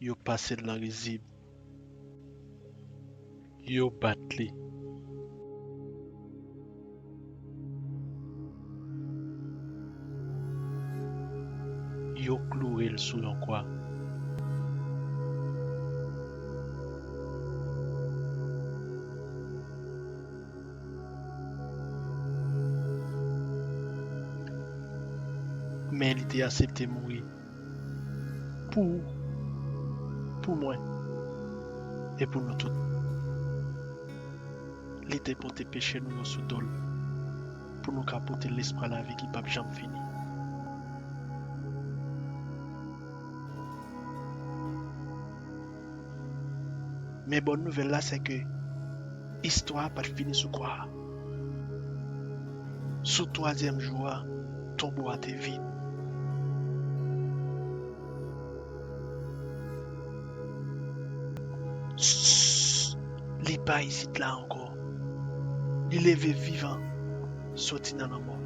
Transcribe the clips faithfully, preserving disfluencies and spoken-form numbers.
Yo pase l nan rizib. Yo bat li. Yo kloure l sou yon kwa. Men li te aksepte mouri. Pou ou, pou mwen, e pou nou tout. Li te pote peche nou yo sou do l, pou nou ka pote lespwa lavi ki p ap janm fini. Men bòn nouvèl la, se ke istwa a pa t fini sou kwa a. Sou twazyèm jou a, tonbo a te vid. Li pa isit la ankò. Li leve vivan, soti nan lanmò.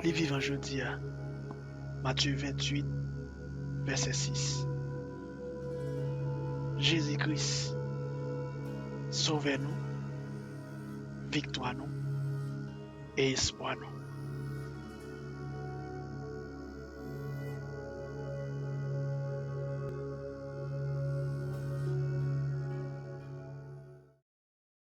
Li vivan jodi a. Matye venntuit, vèsè sis. Jezi Kris, Sovè nou, viktwa nou, e espwa nou.